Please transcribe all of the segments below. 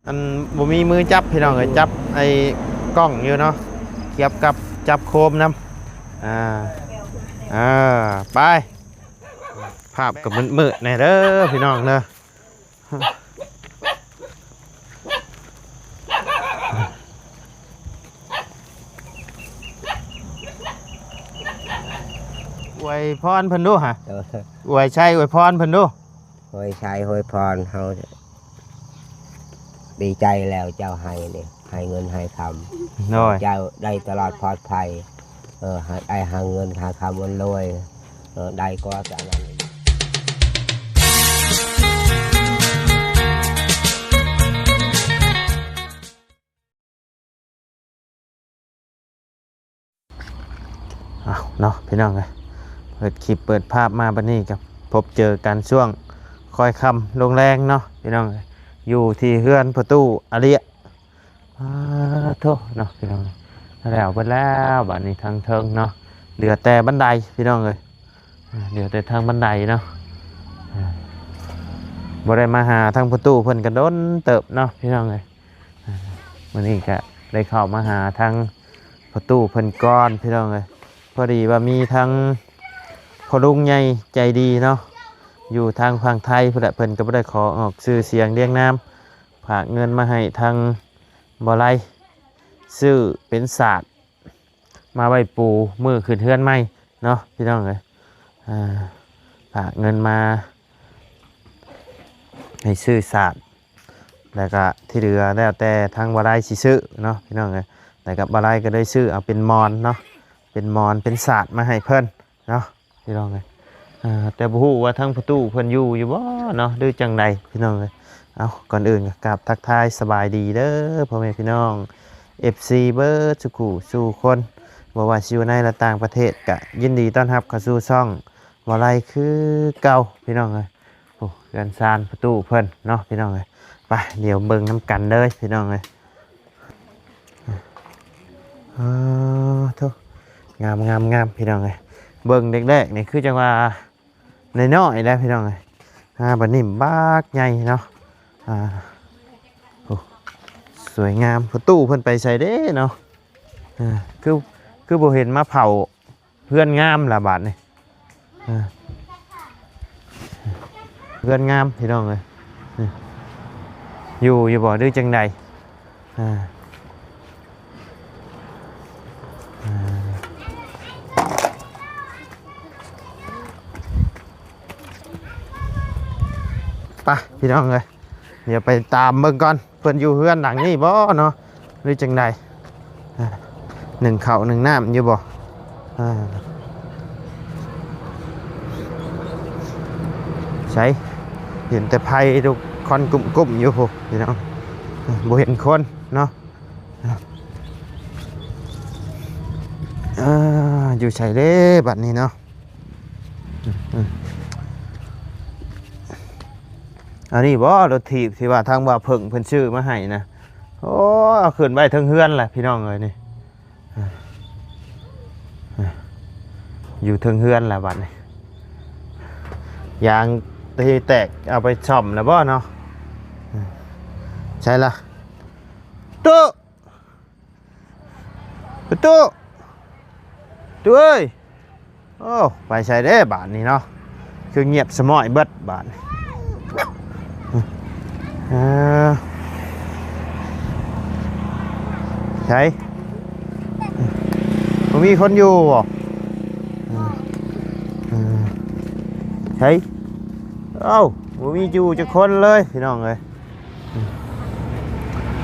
ອັນບໍ່ມີມືຈັບພີ່ນ້ອງເອີຍ ຈັບໄອ້ກ້ອງຢູ່ເນາະ ກຽບກັບຈັບໂຄມນຳ. ອ່າ ເອີ ໄປ ພາບກໍມືດໆແດ່ເດີພີ່ນ້ອງເດີ. ອວຍພອນເພິ່ນດູຫະ ເອີ ອວຍໄຊອວຍພອນເພິ່ນດູ. ໂຫຍໄຊໂຫຍພອນ ເຮົາດີໃຈແລ້ວເຈົ້າໃຫ້ນີ້ ໃຫ້ເງິນໃຫ້ຄຳ ໂດຍ ເຈົ້າໄດ້ຕະຫຼອດປອດໄພ ເອີ ໃຫ້ໄດ້ຫາເງິນຫາຄຳອຳນວຍ ເອີ ໄດ້ກວ່າສະນັ້ນ. ອ້າວເນາະພີ່ນ້ອງເອີຍ ເປີດຄລິບເປີດພາບມາບັດນີ້ກໍພົບເຈີກັນຊ່ວງຄ່ອຍຄ່ຳລົງແລງເນາະພີ່ນ້ອງເອີຍ ຢູ່ທີ່ເຮືອນພໍ່ຕູ້ອາເລຍ. ອາໂທ້ເນາະພີ່ນ້ອງ ແລ້ວເບິດແລ້ວບາດນີ້ທາງເທິງເນາະ ເຫຼືອແຕ່ບັນໄດພີ່ນ້ອງເອີຍ ເຫຼືອແຕ່ທາງບັນໄດເນາະ. ບໍ່ໄດ້ມາຫາທາງພໍ່ຕູ້ເພິ່ນກໍດົນເຕີບເນາະພີ່ນ້ອງເອີຍ. ມື້ນີ້ກະໄດ້ເຂົ້າມາຫາທາງພໍ່ຕູ້ເພິ່ນກ່ອນພີ່ນ້ອງເອີຍ ພໍດີວ່າມີທາງພໍ່ລຸງໃຫຍ່ໃຈດີເນາະ ຢູ່ທາງຝັ່ງໄທພຸ້ນແຫຼະ ເພິ່ນກໍບໍ່ໄດ້ຂໍອອກຊື່ສຽງລຽງນາມ ຝາກເງິນມາໃຫ້ທາງບໍ່ໄລ ຊື້ເປັນສາດ ມາໄວ້ປູມື້ຂຶ້ນເຮືອນໃໝ່ເນາະພີ່ນ້ອງເອີຍ. ອ່າ ຝາກເງິນມາໃຫ້ຊື້ສາດ ແລ້ວກະທີ່ເຫຼືອແລ້ວແຕ່ທາງບໍ່ໄລຊິຊື້ເນາະພີ່ນ້ອງເອີຍ. ແລ້ວກະບໍ່ໄລກໍໄດ້ຊື້ເອົາເປັນໝອນເນາະ ເປັນໝອນເປັນສາດມາໃຫ້ເພິ່ນເນາະ. ພີ່ນ້ອງເອີຍ ເອີ ແຕ່ບໍ່ຮູ້ວ່າທາງພໍ່ຕູ້ເພິ່ນຢູ່ຢູ່ບໍ່ເນາະ ຫຼືຈັ່ງໃດພີ່ນ້ອງເອີຍ. ເອົ້າ ກ່ອນອື່ນກໍກາບທັກທາຍສະບາຍດີເດີພໍ່ແມ່ພີ່ນ້ອງ ເອັຟຊີ ເບິດສູ່ຄູ່ສູ່ຄົນ ບໍ່ວ່າຊິຢູ່ໃນ ແລະ ຕ່າງປະເທດ ກະຍິນດີຕ້ອນຮັບເຂົ້າສູ່ຊ່ອງບໍ່ໄລຄືເກົ່າພີ່ນ້ອງເອີຍ. ໂອ້ ເຮືອນຊານພໍ່ຕູ້ເພິ່ນເນາະພີ່ນ້ອງເອີຍ. ໄປ ດຽວເບິ່ງນຳກັນເດີພີ່ນ້ອງເອີຍ. ອໍ ໂທ້ ງາມໆໆ ພີ່ນ້ອງເອີຍ. ເບິ່ງແລກໆນີ້ຄືຈັ່ງວ່ານ້ອຍໆແຫຼະພີ່ນ້ອງເອີຍ. ອ່າ ບັດນີ້ບັກໃຫຍ່ເນາະ. ອ່າ ໂອ້ ສວຍງາມ. ພໍ່ຕູ້ເພິ່ນໄປໃສເດ້ເນາະ? ອ່າ ຄື ຄືບໍ່ເຫັນມາເຝົ້າ ເຮືອນງາມລະບາດນີ້. ເອີ ເຮືອນງາມພີ່ນ້ອງເອີຍ. ຢູ່ຢູ່ບໍ່ ຫຼືຈັ່ງໃດ? ອ່າ ອ່າ ໄປພີ່ນ້ອງເອີຍ ດຽວໄປຕາມເບິ່ງກ່ອນ ເພິ່ນຢູ່ເຮືອນຫຼັງນີ້ບໍ່ເນາະ ຫຼືຈັ່ງໃດ? ອ່າ ໜຶ້ງເຂົ້າໜຶ້ງນ້ຳຢູ່ບໍ່? ອ່າ ໃສ ເຫັນແຕ່ໄຟລຸກຄວັນກຸ້ມໆຢູ່ພຸ້ນພີ່ນ້ອງ ບໍ່ເຫັນຄົນເນາະ. ອ່າ ຢູ່ໃສເດ້ບັດນີ້ເນາະ? ອັນນີ້ບໍ່ ລົດຖີບທີ່ວ່າທາງບ່າວເຜິ້ງເພິ່ນຊື້ມາໃຫ້ນະ? ໂອ້ ເອົາຂຶ້ນໄວ້ເທິງເຮືອນແຫຼະພີ່ນ້ອງເອີຍນີ້. ຢູ່ເທິງເຮືອນແຫຼະບັດນີ້ ຢາງທີ່ແຕກເອົາໄປສ້ອມແລ້ວບໍ່ເນາະ? ໃສລະ? ຕູ້ ປະຕູ ຕູ້ເອີຍ. ໂອ້ ໄປໃສເດ້ບາດນີ້ເນາະ ຄືງຽບສະມ້ອຍເບິດບາດນີ້. ເອີ ໃສ ບໍ່ມີຄົນຢູ່ບໍ່? ເອີ ໃສ ເອົ້າ ບໍ່ມີຢູ່ຈັກຄົນເລີຍພີ່ນ້ອງເອີຍ.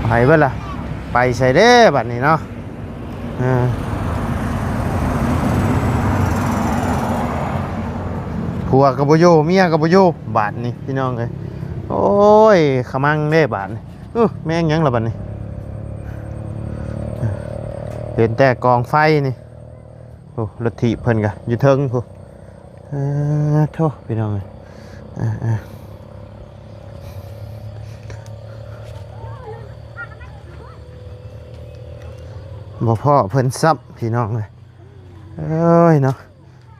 ໄປເບິດລະ ໄປໃສເດ້ບັດນີ້ເນາະ? ເອີ ຜົວກໍບໍ່ຢູ່ ເມຍກໍບໍ່ຢູ່ ບາດນີ້ພີ່ນ້ອງເອີຍ. ໂອ້ຍ ຂະມັງເດ້ບາດນີ້. ເອີ ແມ່ງຫຍັງລະບາດນີ້? ເຫັນແຕ່ກອງໄຟນີ້. ໂອ້ ລົດຖີບເພິ່ນກະຢູ່ເທິງພຸ້ນ. ເອີ ໂທ້ ພີ່ນ້ອງເອີຍ ເອີ ບໍ່ພໍ້ເພິ່ນຊ້ຳພີ່ນ້ອງເອີຍ. ເອີຍເນາະ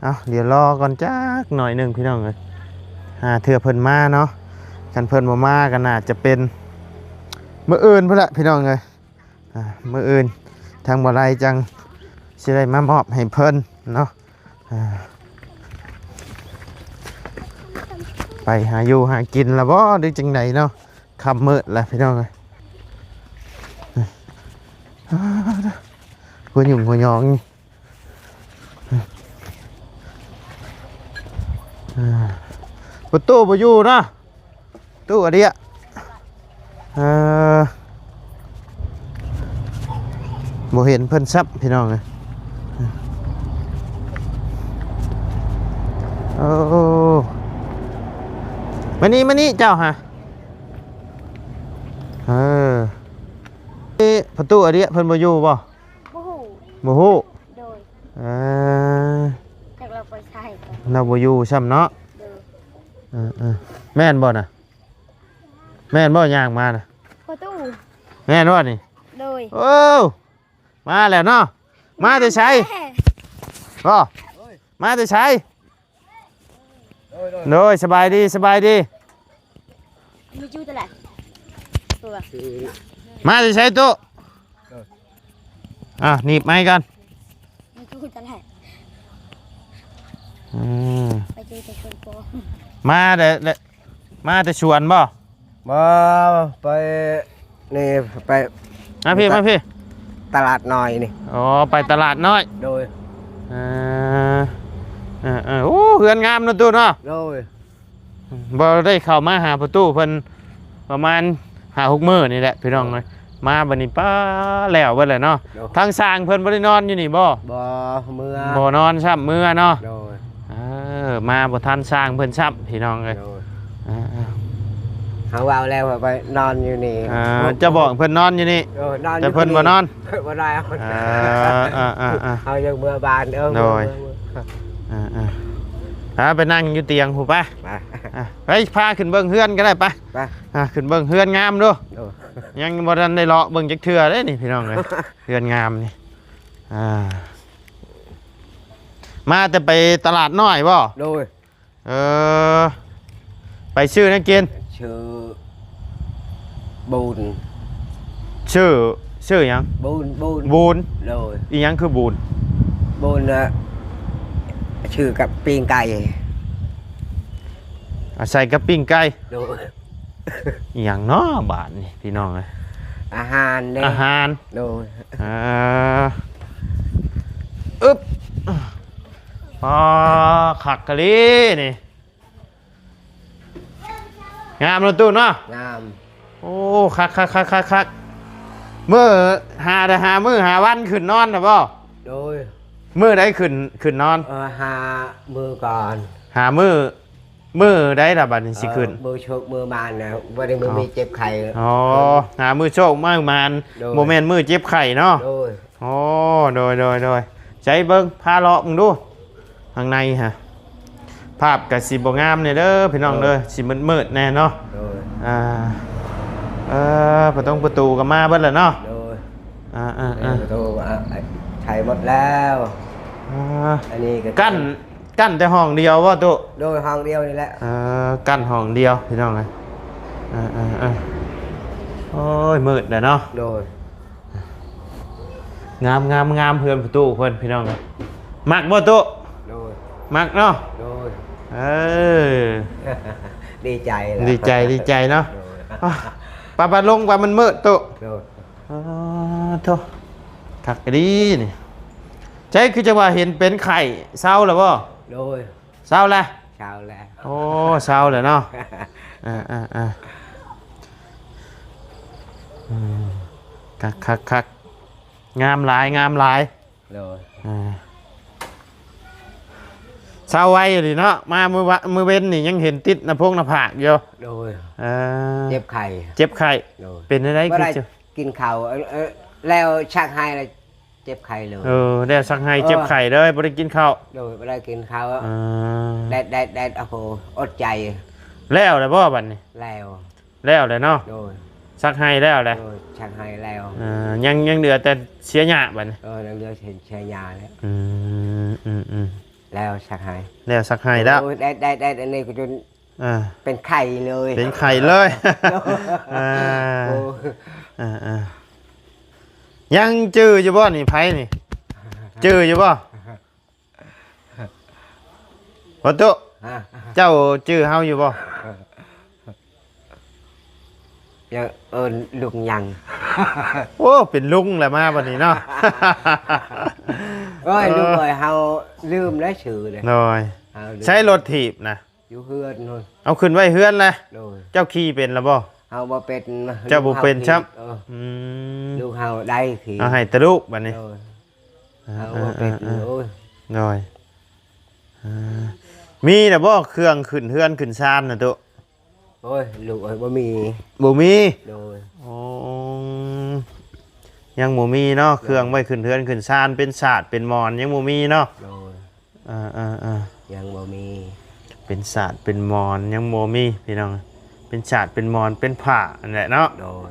ເອົາ ດຽວລໍກ່ອນຈັກໜ້ອຍໜຶ່ງພີ່ນ້ອງເອີຍ ຫາເທື່ອເພິ່ນມາເນາະ. ຄັນເພິ່ນບໍ່ມາກໍໜ້າຈະເປັນ ມື້ອື່ນພຸ້ນແຫຼະພີ່ນ້ອງເອີຍ ອ່າ ມື້ອື່ນທາງບໍ່ໄລຈັ່ງຊິໄດ້ມາມອບໃຫ້ເພິ່ນເນາະ ອ່າ ໄປຫາຢູ່ຫາກິນລະບໍ່ ຫຼືຈັ່ງໃດເນາະ ຄ່ຳມືດລະພີ່ນ້ອງເອີຍ ອ່າ ຫົວຫຍຸ້ງຫົວຫຍອງ ອ່າ ປະຕູບໍ່ຢູ່ເນາະ ຕູ້ອະເດຍ ເອີ ບໍ່ເຫັນເພິ່ນຊ້ຳພີ່ນ້ອງເອີຍ ໂອ້ ມານີ້ ມານີ້ເຈົ້າຫາ ເອີ ປະຕູອະເດຍເພິ່ນບໍ່ຢູ່ບໍ່? ບໍ່ຮູ້ ບໍ່ຮູ້ ໂດຍ ເອີ ຈັກລາວໄປໃສ ລາວບໍ່ຢູ່ຊ້ຳເນາະ ໂດຍ ເອີໆ ແມ່ນບໍ່ນະ? ແມ່ນບໍ່? ຍ່າງມານະ ປະຕູ ແມ່ນບໍ່ນີ້? ໂດຍ ໂອ້ ມາແລ້ວເນາະ ມາແຕ່ໃສ? ບໍ່ ມາແຕ່ໃສ? ໂດຍ ສະບາຍດີ ສະບາຍດີ ມີຢູ່ຕະຫຼາດ ມາແຕ່ໃສຕູ້? ອ່າ ໜີບໄມກ່ອນ ມັນຄືຕະຫຼາດ ອືມ ໄປເຈີແຕ່ຄົນປອມ ມາແຕ່ ແຕ່ ມາແຕ່ສວນບໍ່? ບໍ່ ໄປນີ້ ໄປ ມາພີ້ ມາພີ້ ຕະຫຼາດນ້ອຍນີ້ ອໍ ໄປຕະຫຼາດນ້ອຍ ໂດຍ ເອີ ເອີໆ ໂອ້ ເຮືອນງາມເນາະຕູ້ເນາະ ໂດຍ ບໍ່ໄດ້ເຂົ້າມາຫາປະຕູເພິ່ນປະມານຫ້າຫົກມື້ນີ້ແຫຼະພີ່ນ້ອງເອີຍ ມາບັດນີ້ປ້າແລ້ວເບິດແລ້ວເນາະ ໂດຍ ທາງຊ່າງເພິ່ນບໍ່ໄດ້ນອນຢູ່ນີ້ບໍ່? ບໍ່ ເມືອ ບໍ່ນອນຊ້ຳ ເມືອເນາະ ໂດຍ ເອີ ມາບໍ່ທັນຊ່າງເພິ່ນຊ້ຳພີ່ນ້ອງເອີຍ ໂດຍ ເອີໆ ເຮົາເວົ້າແລ້ວວ່າໄປນອນຢູ່ນີ້ ອ່າ ເຈົ້າບອກເພິ່ນນອນຢູ່ນີ້ ເອີ ນອນຢູ່ ແຕ່ເພິ່ນບໍ່ນອນ ບໍ່ໄດ້ ເອີໆໆໆ ເຮົາຍັງເມືອບ້ານ ເອີ ໂດຍ ເອີໆ ອ່າ ໄປນັ່ງຢູ່ຕຽງພຸ້ນໄປ ໄປ ອ່າ ໄປ ພາຂຶ້ນເບິ່ງເຮືອນກໍໄດ້ໄປ ໄປ ອ່າ ຂຶ້ນເບິ່ງເຮືອນງາມດູ ໂດຍ ຍັງບໍ່ທັນໄດ້ເລາະເບິ່ງຈັກເທື່ອເດ້ນີ້ພີ່ນ້ອງເອີຍ ເຮືອນງາມນີ້ ອ່າ ມາແຕ່ໄປຕະຫຼາດນ້ອຍບໍ່? ໂດຍ ເອີ ໄປຊື້ແນວກິນ ຊື່ ບູນ ຊື່ ຊື່ຫຍັງ? ບູນ ບູນ ບູນ ໂດຍ ອີຫຍັງຄືບູນ? ບູນນະ ຊື່ກັບປີ້ງໄກ່ ອາ ໃສ່ກັບປີ້ງໄກ່ ໂດຍ ອີຫຍັງເນາະບາດນີ້ພີ່ນ້ອງເອີຍ ອາຫານເດ້ ອາຫານ ໂດຍ ອ່າ ອຶບ ອໍ ຄັກກະລີນີ້ ງາມເນາະຕູ້ເນາະ ງາມ ໂອ້ ຄັກໆໆໆ ມື້ ຫາ ໄດ້ ຫາມື້ຫາວັນຂຶ້ນນອນນະບໍ່? ໂດຍ ມື້ໃດຂຶ້ນ ຂຶ້ນນອນ? ເອີ ຫາມື້ກ່ອນ ຫາມື້ ມື້ໃດລະບັດນີ້ຊິຂຶ້ນ? ເອີ ມື້ໂຊກມື້ໝານນະ ບໍ່ໄດ້ມື້ມີເຈັບໄຂ້ ອໍ ຫາມື້ໂຊກມື້ໝານ ໂດຍ ບໍ່ແມ່ນມື້ເຈັບໄຂ້ເນາະ ໂດຍ ໂອ້ ໂດຍ ໂດຍ ໂດຍ ໃສເບິ່ງ ພາເລາະເບິ່ງດູ ຂ້າງໃນຫະ ພາບກະຊິບໍ່ງາມແດ່ເດີພີ່ນ້ອງເດີ ໂດຍ ຊິມືດໆແດ່ເນາະ ໂດຍ ອ່າ ເອີ ປະຕົງປະຕູກໍມາເບິດແລ້ວເນາະ ໂດຍ ອ່າໆໆ ປະຕູ ອ່າ ໃຊ້ໝົດແລ້ວ ອ່າ ອັນນີ້ກໍ ກັ້ນ ກັ້ນແຕ່ຫ້ອງດຽວບໍ່ຕູ້? ໂດຍ ຫ້ອງດຽວນີ້ແຫຼະ ເອີ ກັ້ນຫ້ອງດຽວພີ່ນ້ອງເອີຍ ເອີໆໆ ໂອ້ຍ ມືດແລ້ວເນາະ ໂດຍ ງາມໆໆ ເຮືອນປະຕູເພິ່ນພີ່ນ້ອງເອີຍ ມັກບໍ່ຕູ້? ໂດຍ ມັກເນາະ ໂດຍ ເອີ ດີໃຈແລ້ວ ດີໃຈ ດີໃຈເນາະ ໂດຍ ໄປໆ ລົງໄປ ມັນມືດຕູ້ ໂດຍ ອໍ ໂທ້ ຄັກອີ່ຫຼີນີ້ ໃຈຄືຈັ່ງວ່າເຫັນເປັນໄຂ້ ເຊົາແລ້ວບໍ່? ໂດຍ ເຊົາແລ້ວ ເຊົາແລ້ວ ໂອ້ ເຊົາແລ້ວເນາະ ເອີໆໆ ອືມ ຄັກໆໆ ງາມຫຼາຍ ງາມຫຼາຍ ໂດຍ ອ່າ ເຊົາໄວຢູ່ດີເນາະ ມາມື້ວະ ມື້ເວັນນີ້ຍັງເຫັນຕິດໜ້າໂພງໜ້າຜາກຢູ່ ໂດຍ ເອີ ເຈັບໄຂ້ ເຈັບໄຂ້ ໂດຍ ເປັນແນວໃດ ບໍ່ໄດ້ ຄື ກິນເຂົ້າ ເອີ ເອີ ແລ້ວຊັກໄຫ້ແລ້ວ ເຈັບໄຂ້ເລີຍ ເອີ ແລ້ວຊັກໄຫ້ ເອີ ເຈັບໄຂ້ເລີຍ ບໍ່ໄດ້ກິນເຂົ້າ ໂດຍ ບໍ່ໄດ້ກິນເຂົ້າ ອ່າ ແດດ ແດດ ແດດ ໂອ້ໂຫ ອົດໃຈ ແລ້ວແລ້ວບໍ່ບັດນີ້? ແລ້ວ ແລ້ວແລ້ວເນາະ ໂດຍ ຊັກໄຫ້ແລ້ວແຫຼະ ໂດຍ ຊັກໄຫ້ແລ້ວ ອ່າ ຍັງ ຍັງເຫຼືອແຕ່ເສຍຫຍ້າບັດນີ້ ເອີ ຍັງເຫຼືອເສຍ ເສຍຫຍ້າແລ້ວ ອືມ ອືມໆ ແລ້ວຊັກໄຫ້ ແລ້ວຊັກໄຫ້ແລ້ວ ໂອ້ຍ ແດດ ແດດ ແດດ ອັນນີ້ກໍຈົນ ອ່າ ເປັນໄຂ້ເລີຍ ເປັນໄຂ້ເລີຍ ໂດຍ ອ່າ ໂອ້ ອ່າໆ ຍັງຈື່ຢູ່ບໍ່ນີ້ ໃຜນີ້ ຈື່ຢູ່ບໍ່? ພໍ່ຕູ້ ຮະ ເຈົ້າຈື່ເຮົາຢູ່ບໍ່? ຍັງ ເອີ້ນລຸງຍັງ ໂອ້ ເປັນລຸງແລ້ວມາບັດນີ້ເນາະ ໂອ້ຍ ເອີ ລຸງເອີຍ ເຮົາລືມແລ້ວຊື່ເດ້ ໂດຍ ເຮົາລືມ ໃຊ້ລົດຖີບນະ ຢູ່ເຮືອນໂນ່ນ ເອົາຂຶ້ນໄວ້ເຮືອນແຫຼະ ໂດຍ ເຈົ້າຂີ່ເປັນລະບໍ່? ເຮົາບໍ່ເປັນ ເຈົ້າບໍ່ເປັນຊ້ຳ ເອີ ອືມ ລູກເຮົາໄດ້ຂີ່ ເອົາໃຫ້ແຕ່ລູກບັດນີ້ ໂດຍ ອ່າ ເຮົາບໍ່ເປັນ ອ່າ ໂອ້ຍ ໂດຍ ອ່າ ມີແລ້ວບໍ່ເຄື່ອງຂຶ້ນເຮືອນຂຶ້ນຊານນະຕຸ? ໂອ້ຍ ລູກເອີຍ ບໍ່ມີ ບໍ່ມີ ໂດຍ ໂອ້ ຍັງບໍ່ມີເນາະ ເຄື່ອງໄວ້ຂຶ້ນເຮືອນຂຶ້ນຊານ ເປັນສາດເປັນໝອນ ຍັງບໍ່ມີເນາະ ໂດຍ ອ່າໆໆ ຍັງບໍ່ມີ ເປັນສາດເປັນໝອນ ຍັງບໍ່ມີພີ່ນ້ອງ ເປັນສາດເປັນໝອນ ເປັນຜ້າຫັ້ນແຫຼະເນາະ ໂດຍ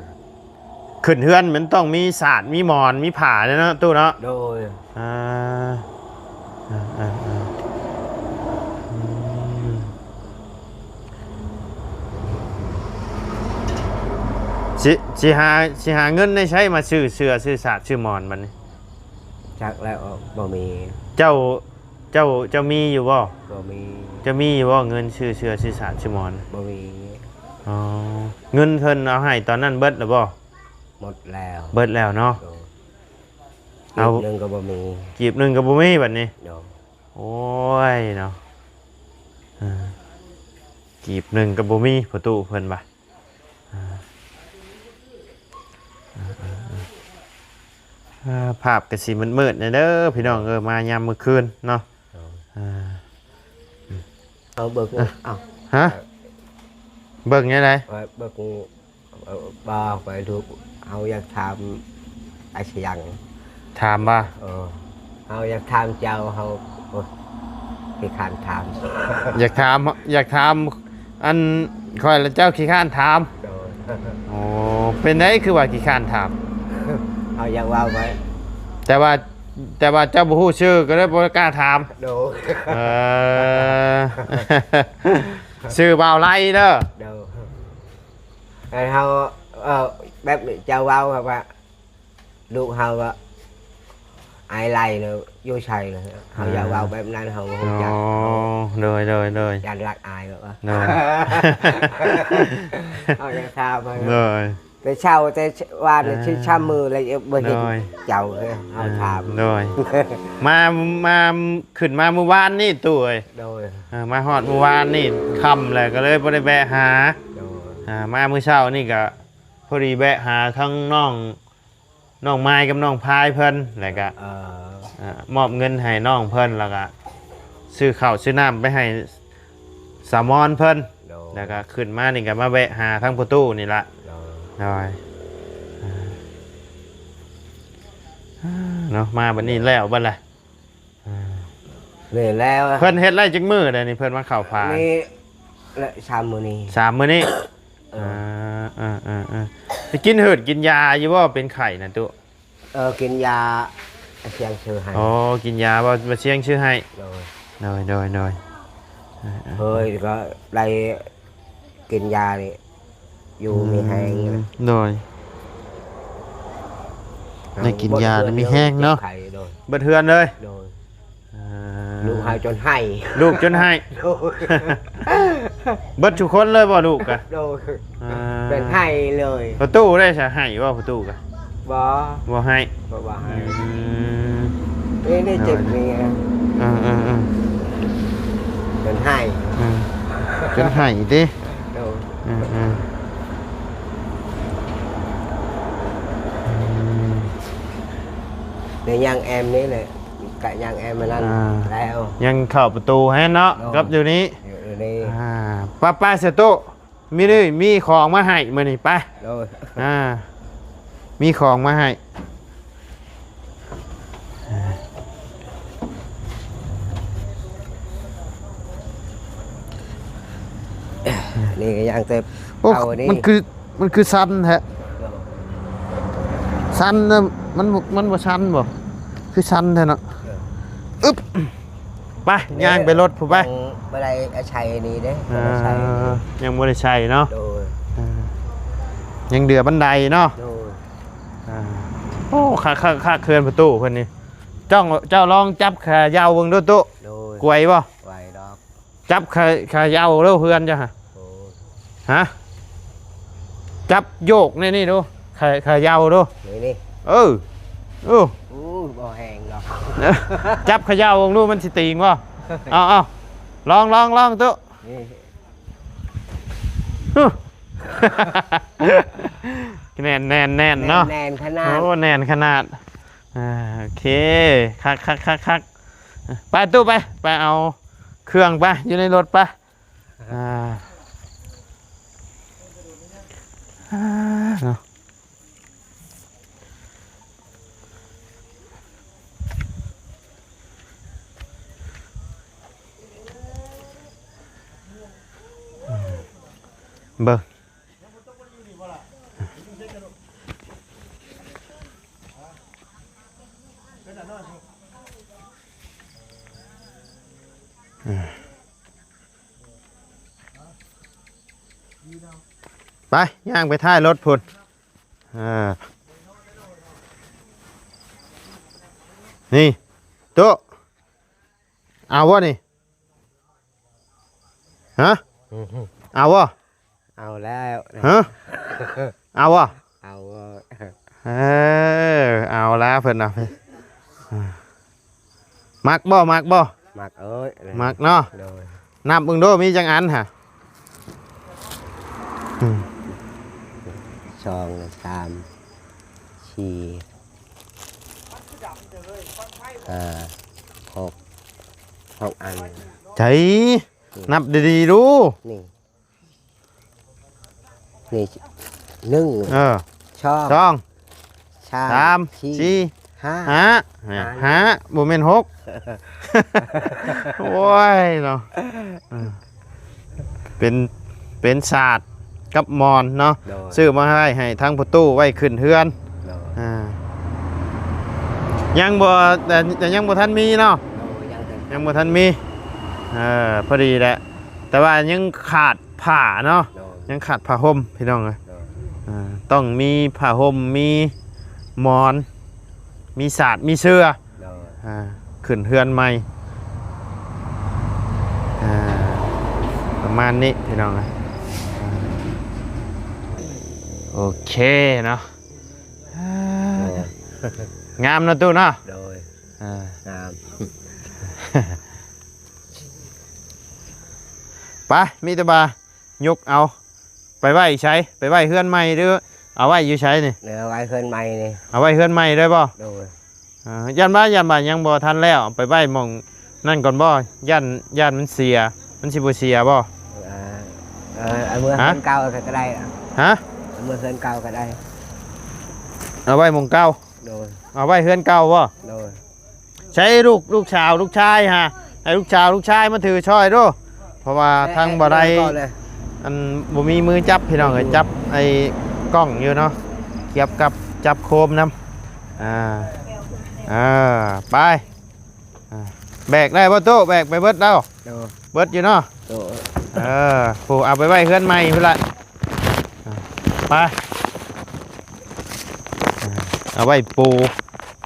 ຂຶ້ນເຮືອນມັນຕ້ອງມີສາດ ມີໝອນ ມີຜ້າແຫຼະເນາະ ຕູ້ເນາະ ໂດຍ ອ່າ ອ່າໆໆ ອືມ ຊິ ຊິຫາ ຊິຫາເງິນໃນໃສມາຊື້ເສື້ອ ຊື້ສາດ ຊື້ໝອນບັດນີ້? ຈັກແລ້ວ ບໍ່ມີ ເຈົ້າ ເຈົ້າ ເຈົ້າມີຢູ່ບໍ່? ບໍ່ມີ ເຈົ້າມີຢູ່ບໍ່ເງິນຊື້ເສື້ອຊື້ສາດຊື້ໝອນ? ບໍ່ມີ ອໍ ເງິນເພິ່ນເອົາໃຫ້ຕອນນັ້ນເບິດແລ້ວບໍ່? ໝົດແລ້ວ ເບິດແລ້ວເນາະ ໂດຍ ເອົາ ກີບໜຶ່ງກໍບໍ່ມີ ກີບໜຶ່ງກໍບໍ່ມີບັດນີ້ ໂດຍ ໂອ້ຍເນາະ ອ່າ ກີບໜຶ່ງກໍບໍ່ມີ ພໍ່ຕູ້ເພິ່ນວ່າ ອ່າ ອ່າ ອ່າ ອ່າ ພາບກໍຊິມືດໆແດ່ເດີພີ່ນ້ອງເອີຍ ມາຍາມມື້ຄືນເນາະ ເອົາເບິ່ງ ເອົ້າ ຮະ ເບິ່ງແນວໃດ? ເບິ່ງ ເອີ ບໍ່ ຂ້ອຍ ລູກ ເຮົາຢາກຖາມອາຊະຍັງ ຖາມວ່າ ເອີ ເຮົາຢາກຖາມເຈົ້າ ເຮົາ ໂອ້ຍ ຂີ້ຄ້ານຖາມ ຢາກຖາມ ຢາກຖາມ ອັນຂ້ອຍ ແລະ ເຈົ້າຂີ້ຄ້ານຖາມ ໂດຍ ໂອ້ ເປັນໃດຄືວ່າຂີ້ຄ້ານຖາມ? ເຮົາຢາກເວົ້າໄປ ແຕ່ວ່າ ແຕ່ວ່າເຈົ້າບໍ່ຮູ້ຊື່ ກໍເລີຍບໍ່ກ້າຖາມ ໂດຍ ເອີ ຊື່ບ່າວໄລເດີ ໂດຍ ໃຫ້ເຮົາ ເອີ ແບບນີ້ເຈົ້າເວົ້າແບບວ່າ ລູກເຮົາກໍອາຍໄລ່ເນາະ ຢູ່ໃສເນາະ ເຮົາ ອ່າ ຢາກເວົ້າແບບນັ້ນ ເຮົາບໍ່ຮູ້ຈັກ ອໍ ໂດຍໆໆ ຢ້ານລັກອາຍແບບວ່າ ໂດຍ ເຮົາຢາກຖາມ ໂດຍ ແຕ່ເຊົ້າແຕ່ວານ ອ່າ ຊິຊາມມື້ແລ້ວບໍ່ເຫັນ ໂດຍ ເຈົ້າເລີຍ ເຮົາ ອ່າ ຖາມ ໂດຍ ມາ ມາ ຂຶ້ນມາມື້ວານນີ້ຕູ້ເອີຍ ໂດຍ ເອີ ມາຮອດມື້ວານນີ້ຄ່ຳແລ້ວ ກໍເລີຍບໍ່ໄດ້ແວະຫາ ໂດຍ ອ່າ ມາມື້ເຊົ້ານີ້ກໍພໍດີແວະຫາທັງນ້ອງ ນ້ອງມາຍກັບນ້ອງພາຍເພິ່ນ ແລ້ວກະ ເອີ ເອີ ມອບເງິນໃຫ້ນ້ອງເພິ່ນ ແລ້ວກະຊື້ເຂົ້າຊື້ນ້ຳໄປໃຫ້ສາວມອນເພິ່ນ ໂດຍ ແລ້ວກະຂຶ້ນມານີ້ກະມາແວະຫາທາງພໍ່ຕູ້ນີ້ລະ ໂດຍ ໂດຍ ອ່າ ເນາະ ມາບັດນີ້ແລ້ວບັດລະ ອ່າ ນີ້ແລ້ວ ເພິ່ນເຮັດໄດ້ຈັກມື້ແລ້ວນີ້ ເພິ່ນມາເຂົ້າຝານີ້ ແລະ ສາມມື້ນີ້ ສາມມື້ນີ້ ເອີ ອ່າ ເອີໆໆ ໄປກິນເຫີດກິນຢາຢູ່ບໍ່ ເປັນໄຂ້ນະຕຸ? ເອີ ກິນຢາຊຽງຊື່ໃຫ້ ອໍ ກິນຢາບໍ່ ບໍ່ຊຽງຊື່ໃຫ້ ໂດຍ ໂດຍໆໆ ເອີໆ ເຮີຍ ກໍໄດ້ກິນຢານີ້ ຢູ່ມີແຮງ ອືມ ໂດຍ ໄດ້ກິນຢາແລ້ວມີແຮງເນາະ ເຈັບໄຂ້ ໂດຍ ເບິດເຮືອນເລີຍ ໂດຍ ອ່າ ລູກເຮົາຈົນໄຫ້ ລູກຈົນໄຫ້ ໂດຍ ເບິດທຸກຄົນເລີຍບໍ່ລູກກະ? ໂດຍ ອ່າ ເປັນໄຫ້ເລີຍ ພໍ່ຕູ້ໄດ້ສະໄຫ້ບໍ່ ພໍ່ຕູ້ກະ? ບໍ່ ບໍ່ໄຫ້ ບໍ່ ບໍ່ໄຫ້ ອືມ ເອີຍ ໄດ້ເຈັບນີ້ ເອີໆໆ ເປັນໄຫ້ ອືມ ເປັນໄຫ້ຕິ ໂດຍ ອືມໆ ອືມ ໄດ້ຍ່າງແອມນີ້ແຫຼະ ກະຍ່າງແອມອັນນັ້ນ ອ່າ ແລ້ວ ຍັງເຂົ້າປະຕູໃຫ້ເນາະ ໂດຍ ກັບຢູ່ນີ້ ຢູ່ນີ້ ອ່າ ໄປໆ ສະຕຸ ມີນີ້ ມີຂອງມາໃຫ້ມື້ນີ້ ໄປ ໂດຍ ອ່າ ມີຂອງມາໃຫ້ ນີ້ກໍຍ່າງແຕ່ ໂອ້ ເອົານີ້ ມັນຄື ມັນຄືຊັນແທ້ ຊັນນະ ມັນ ມັນບໍ່ຊັນບໍ່? ຄືຊັນແທ້ເນາະ ເອີ ອຶບ ໄປ ຍ່າງໄປລົດພຸ້ນໄປ ຂອງ ບໍ່ໄດ້ໃຊ້ນີ້ເດ້ ບໍ່ໄດ້ໃຊ້ນີ້ ອ່າ ຍັງບໍ່ໄດ້ໃຊ້ເນາະ ໂດຍ ອ່າ ຍັງເດືອບັນໄດເນາະ ໂດຍ ອ່າ ໂອ້ ຄັກໆໆ ເຮືອນພໍ່ຕູ້ເພິ່ນນີ້ ເຈົ້າ ເຈົ້າລອງຈັບຂະເຍົາເບິ່ງດູຕູ້ ໂດຍ ກວຍບໍ່? ໄຫວດອກ ຈັບຂະ ຂະເຍົາໂລດເຮືອນເຈົ້າຫະ ໂອ້ຍ ຮະ ຈັບໂຍກແນວນີ້ດູ ຂະ ຂະເຍົາດູ ນີ້ ນີ້ ເອີ ໂອ້ ໂອ້ຍ ບໍ່ແຮງດອກ ຈັບຂະເຍົາເບິ່ງດູ ມັນຊິຕີງບໍ່? ເອົາ ເອົາ ລອງ ລອງ ລອງຕູ້ ນີ້ ຮຶ ແໜ້ນ ແໜ້ນ ແໜ້ນເນາະ ແໜ້ນຂະໜາດ ໂອ້ ແໜ້ນຂະໜາດ ອ່າ ໂອເຄ ຄັກໆໆໆ ໄປຕູ້ໄປ ໄປເອົາເຄື່ອງໄປ ຢູ່ໃນລົດໄປ ອ່າ ອ່າ ເນາະ ເບິ່ງ ອ່າ ໄປ ຍ່າງໄປທ້າຍລົດພຸ້ນ ເອີ ນີ້ ໂຕະ ເອົາບໍ່ນີ້? ຮະ? ອືຮຶ ເອົາບໍ່? ເອົາແລ້ວ ຮະ? ເອົາບໍ່? ເອົາ ເອີ ເອົາແລ້ວເພິ່ນເນາະ ມັກບໍ່? ມັກບໍ່? ມັກເອີຍ ມັກເນາະ ໂດຍ ນັບເບິ່ງດູ ມີຈັກອັນຫະ? ອືມ ສອງ ສາມ ສີ່ ຫ້າ ຫົກ ຫົກອັນ ໃຈ ອືມ ນັບດີໆດູ ນີ້ ນີ້ ໜຶ່ງ ເອີ ສອງ ສອງ ສາມ ສາມ ສີ່ ສີ່ ຫ້າ ຫ້າ ຫ້າ ຫ້າ ບໍ່ແມ່ນຫົກ ໂອ້ຍເນາະ ເອີ ເປັນ ເປັນສາດກັບໝອນເນາະ ໂດຍ ຊື້ມາໃຫ້ ໃຫ້ທາງພໍ່ຕູ້ໄວ້ຂຶ້ນເຮືອນ ໂດຍ ອ່າ ຍັງບໍ່ ແຕ່ ແຕ່ຍັງບໍ່ທັນມີເນາະ ໂດຍ ຍັງ ຍັງບໍ່ທັນມີ ເອີ ພໍດີແຫຼະ ແຕ່ວ່າຍັງຂາດຜ້າເນາະ ໂດຍ ຍັງຂາດຜ້າຫົ່ມພີ່ນ້ອງເອີຍ ໂດຍ ອ່າ ຕ້ອງມີຜ້າຫົ່ມ ມີໝອນ ມີສາດ ມີເສື່ອ ໂດຍ ອ່າ ຂຶ້ນເຮືອນໃໝ່ ອ່າ ປະມານນີ້ພີ່ນ້ອງເອີຍ ໂອເຄເນາະ ໂດຍ ງາມເນາະຕູ້ເນາະ ໂດຍ ອ່າ ງາມ ໄປ ມີແຕ່ວ່າຍົກເອົາ ໄປໄວ້ໃສ? ໄປໄວ້ເຮືອນໃໝ່ ຫຼືເອົາໄວ້ຢູ່ໃສນີ້? ເອົາໄວ້ເຮືອນໃໝ່ນີ້ ເອົາໄວ້ເຮືອນໃໝ່ໄດ້ບໍ່? ໂດຍ ອ່າ ຢ້ານວ່າ ຢ້ານວ່າຍັງບໍ່ທັນແລ້ວ ໄປໄວ້ໝ່ອງນັ້ນກ່ອນບໍ່? ຢ້ານ ຢ້ານມັນເສຍ ມັນຊິບໍ່ເສຍບໍ່? ເອີ ເອີ ເອົາເມືອເຮືອນເກົ່າກໍໄດ້ ຮະ? ເອົາເມືອເຮືອນເກົ່າກໍໄດ້ ເອົາໄວ້ໝ່ອງເກົ່າ ໂດຍ ເອົາໄວ້ເຮືອນເກົ່າບໍ່? ໂດຍ ໃຊ້ລູກ ລູກສາວລູກຊາຍຫາ ໃຫ້ລູກສາວລູກຊາຍມາຖືຊ່ອຍດູ ເພາະວ່າທາງບໍ່ໄດ້ ແມ່ນ ອັນ ບໍ່ມີມືຈັບພີ່ນ້ອງເອີຍ ຈັບໄອ້ກ້ອງຢູ່ເນາະ ກ່ຽວກັບຈັບໂຄມນຳ ອ່າ ເອີ ໄປ ອ່າ ແບກໄດ້ບໍ່ຕູ້? ແບກໄປເບິດແລ້ວ ໂດຍ ເບິດຢູ່ເນາະ ໂດຍ ເອີ ຜູ້ເອົາໄປໄວ້ເຮືອນໃໝ່ພຸ້ນລະ ອ່າ ໄປ ອ່າ ເອົາໄວ້ປູ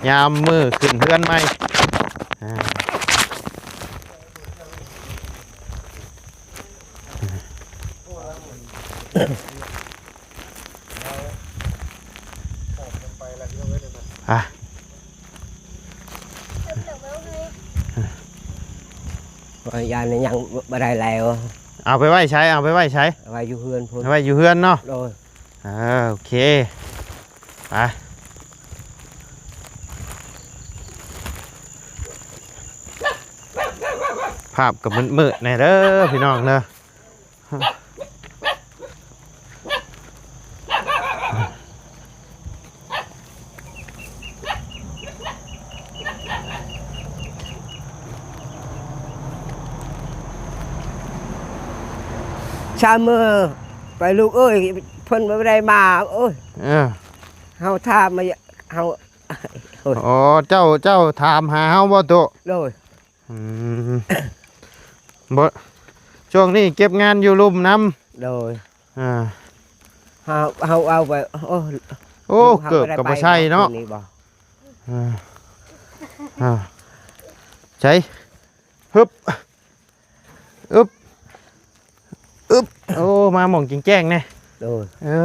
ຍາມມື້ຂຶ້ນເຮືອນໃໝ່ ອ່າ ອ່າ ຢ້ານຍັງບໍ່ໄດ້ແລ້ວ ເອົາໄປໄວ້ໃສ? ເອົາໄປໄວ້ໃສ? ໄວ້ຢູ່ເຮືອນພຸ້ນ ໄວ້ຢູ່ເຮືອນເນາະ ໂດຍ ອ່າ ໂອເຄ ໄປ ພາບກໍມືດໆແດ່ເດີພີ່ນ້ອງເດີ. ຊາມມື້ໄປລູກເອີຍ ເພິ່ນບໍ່ໄດ້ມາ ໂອ້ຍ ເອີ ເຮົາຖາມມາ ເຮົາ ໂອ້ຍ ອໍ ເຈົ້າ ເຈົ້າຖາມຫາເຮົາບໍ່ໂຕະ? ໂດຍ. ອືມ ບໍ່ ຊ່ວງນີ້ເກັບງານຢູ່ລຸ່ມນຳ ໂດຍ ອ່າ ເຮົາ ເຮົາເອົາໄປ ໂອ້ ໂອ້ ເກີບກໍບໍ່ໃສ່ເນາະ ເຮົາກໍໄດ້ໄປເນາະ ຄືນນີ້ບໍ່ ອ່າ ອ່າ ໃສ່ ຮຶບ ອຶບ ອຶບ ໂອ້ ມາໝ່ອງແຈ້ງໆແດ່ ໂດຍ ເອີ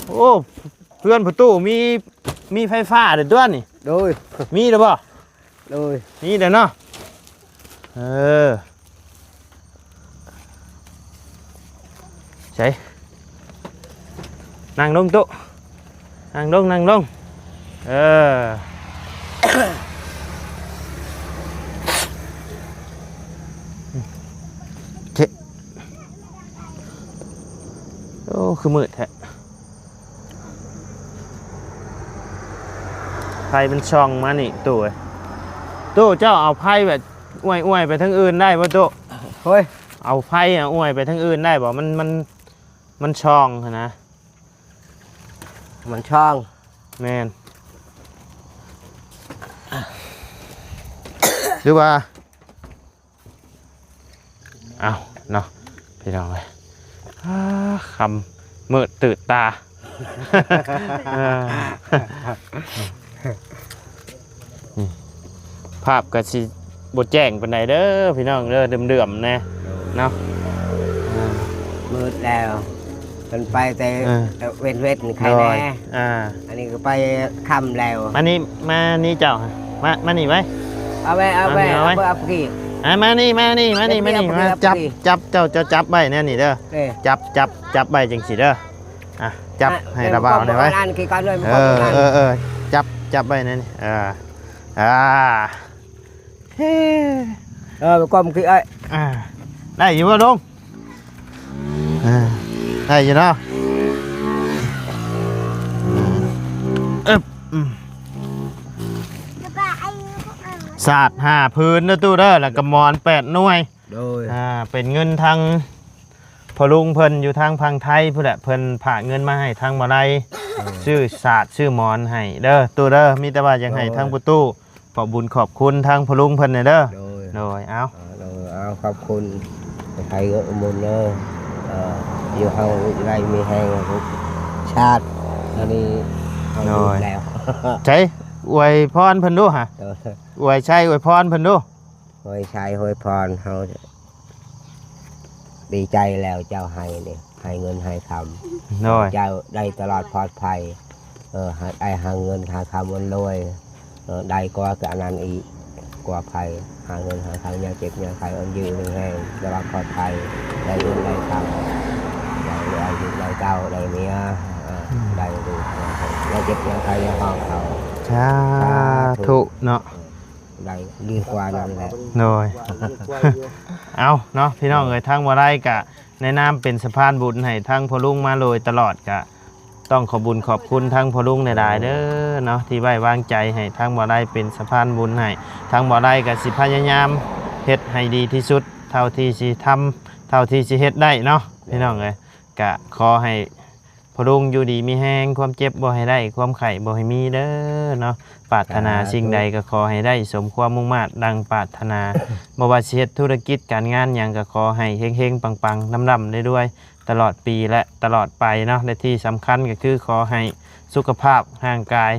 ໂອ້ ເຮືອນພໍ່ຕູ້ມີ ມີໄຟຟ້າເດ້ຕົວນີ້ ໂດຍ ມີແລ້ວບໍ່ ໂດຍ ມີແລ້ວເນາະ ເອີ ໃສ່ ນັ່ງລົງຕູ້ ນັ່ງລົງ ນັ່ງລົງ ເອີ ເຈະ ໂອ້ ຄືມືດແທ້ ໄຟມັນສ່ອງມານີ້ຕູ້ເອີຍ ຕູ້ ເຈົ້າເອົາໄຟແບບອວຍໆໄປທາງອື່ນໄດ້ບໍ່ຕູ້? ໂອ້ຍ ເອົາໄຟອະອວຍໄປທາງອື່ນໄດ້ບໍ່? ມັນ ມັນ ມັນສ່ອງຫັ້ນນະ ມັນສ່ອງ ແມ່ນ ຫຼືວ່າ ເອົາເນາະ ພີ່ນ້ອງເອີຍ ອາ ຄ່ຳມືດຕື່ນຕາ ເອີ ນີ້ ພາບກໍຊິບໍ່ແຈ້ງປານໃດເດີພີ່ນ້ອງເດີ ເດືອມໆແດ່ເນາະ ມືດແລ້ວ ເພິ່ນໄປແຕ່ ເອີ ເວັນໆນີ້ໃຄແດ່ ອ່າ ອັນນີ້ກໍໄປຄ່ຳແລ້ວ ມານີ້ ມານີ້ເຈົ້າ ມາ ມານີ້ໄວ້ ເອົາໄວ້ ເອົາໄວ້ ເອົາໄວ້ ເອົາໄປ ເອົາໄປກີ້ ອ່າ ມານີ້ ມານີ້ ມານີ້ ມານີ້ ມາຈັບ ຈັບ ເຈົ້າ ເຈົ້າຈັບໄວ້ແນວນີ້ເດີ ເອີ ຈັບ ຈັບ ຈັບໄວ້ຈັ່ງຊີ້ເດີ ອ່ະ ຈັບໃຫ້ລະບ່າວແດ່ໄວ້ ອັນນັ້ນຄືກັນເລີຍ ເອີ ເອີ ເອີ ຈັບ ຈັບໄວ້ແນວນີ້ ເອີ ອ່າ ເອີ ໄປກ້ອມຂີ້ອ້າຍ ອ່າ ໄດ້ຢູ່ບໍ່ລຸງ? ອ່າ ໄດ້ຢູ່ເນາະ ອືມ ອຶບ ອືມ ສາດຫ້າຜືນເດີຕູ້ເດີ ແລ້ວກໍໝອນແປດໜ່ວຍ ໂດຍ ອ່າ ເປັນເງິນທາງພໍ່ລຸງເພິ່ນຢູ່ທາງຝັ່ງໄທພຸ້ນແຫຼະ ເພິ່ນຝາກເງິນມາໃຫ້ທາງບໍ່ໄລ ໂດຍ ຊື້ສາດຊື້ໝອນໃຫ້ເດີຕູ້ເດີ ມີແຕ່ວ່າຢາກໃຫ້ ໂດຍ ທາງພໍ່ຕູ້ ຂອບບຸນຂອບຄຸນທາງພໍ່ລຸງເພິ່ນແດ່ເດີ ໂດຍ ໂດຍ ເອົາ ເອີ ເອົາ ຂອບຄຸນ ໃຫ້ເອື້ອຍບຸນເດີ ເອີ ຢູ່ເຮົາໄດ້ມີແຮງ ຊາດ ອັນນີ້ເຮົາ ໂດຍ ຢູ່ແລ້ວ ໃສ ອວຍພອນເພິ່ນດູຫະ ໂດຍ ອວຍໄຊອວຍພອນເພິ່ນດູ ອວຍໄຊອວຍພອນ ເຮົາດີໃຈແລ້ວ ເຈົ້າໃຫ້ນີ້ ໃຫ້ເງິນໃຫ້ຄຳ ໂດຍ ເຈົ້າໄດ້ຕະຫຼອດປອດໄພ ເອີ ໃຫ້ໄດ້ຫາເງິນຫາຄຳ ອວຍລວຍ ເອີ ໄດ້ກວ່າກະອັນນັ້ນອີກ ກວ່າໄພ ຫາເງິນຫາຄຳ ຢ່າເຈັບຢ່າໄຂ້ ອາຍຸມີແຮງ ຕະຫຼອດປອດໄພ ໄດ້ເງິນໄດ້ຄຳ ໄດ້ອາຍຸໄດ້ເຕົ້າ ໄດ້ເມຍ ເອີ ອືມ ໄດ້ລູກ ຢ່າເຈັບຢ່າໄຂ້ ຢ່າຮ້ອງເຂົາ ສາ ສາທຸ ທຸເນາະ ເອີ ໄດ້ດີກວ່ານັ້ນແຫຼະ ໂດຍ ເອົາເນາະ ພີ່ນ້ອງເອີຍ ທາງບໍ່ໄລກະໃນນາມເປັນສະພານບຸນໃຫ້ທາງພໍ່ລຸງມາໂດຍຕະຫຼອດ ກະ ຕ້ອງຂອບບຸນຂອບຄຸນທາງພໍ່ລຸງຫຼາຍໆເດີເນາະ ທີ່ໄວ້ວາງໃຈໃຫ້ທາງບໍ່ໄລເປັນສະພານບຸນໃຫ້ ທາງບໍ່ໄລກໍຊິພະຍາຍາມເຮັດໃຫ້ດີທີ່ສຸດ ເທົ່າທີ່ຊິທຳ ເທົ່າທີ່ຊິເຮັດໄດ້ເນາະ ພີ່ນ້ອງເອີຍ ກະຂໍໃຫ້ພໍ່ລຸງຢູ່ດີມີແຮງ ຄວາມເຈັບບໍ່ໃຫ້ໄດ້ ຄວາມໄຂ້ບໍ່ໃຫ້ມີເດີເນາະ ປາດຖະໜາ ສາທຸ ສິ່ງໃດກໍຂໍໃຫ້ໄດ້ສົມຄວາມມຸ່ງມາດດັ່ງປາດຖະໜາ ບໍ່ວ່າຊິເຮັດທຸລະກິດການງານຫຍັງກໍຂໍໃຫ້ເຮັງໆປັງໆ ລ່ຳໆລວຍໆ ຕະຫຼອດປີ ແລະ ຕະຫຼອດໄປເນາະ ແລະ ທີ່ສຳຄັນກໍຄືຂໍໃຫ້ສຸຂະພາບຮ່າງກາຍ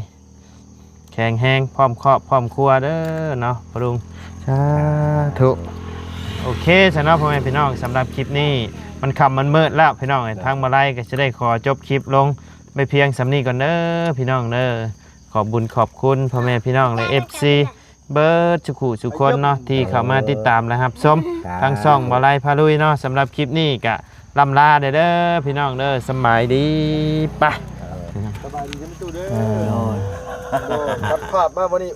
ແຂງແຮງ ພ້ອມຄອບພ້ອມຄົວເດີເນາະພໍ່ລຸງ ສາທຸ ໂອເຄຊັ້ນເນາະ ພໍ່ແມ່ພີ່ນ້ອງ ສຳລັບຄລິບນີ້ມັນຄ່ຳມັນມືດແລ້ວພີ່ນ້ອງເອີຍ ທາງບໍ່ໄລກໍຈະໄດ້ຂໍຈົບຄລິບລົງໄປພຽງສ່ຳນີ້ກ່ອນເດີພີ່ນ້ອງເດີ ຂອບບຸນຂອບຄຸນພໍ່ແມ່ພີ່ນ້ອງ ແລະ ເອັຟຊີ ເບິດສຸຂູສຸຄົນເນາະ ທີ່ເຂົ້າມາຕິດຕາມ ແລະ ຮັບຊົມ ສາທຸ ທາງຊ່ອງບໍ່ໄລພາລຸຍເນາະ ສຳລັບຄລິບນີ້ກະລ່ຳລາເດີ ເດີພີ່ນ້ອງເດີ ສຳບາຍດີ ໄປ ເອີ ສະບາຍດີເດີຕູ້ເດີ ເອີ ຕັດພາບມາມື້ນີ້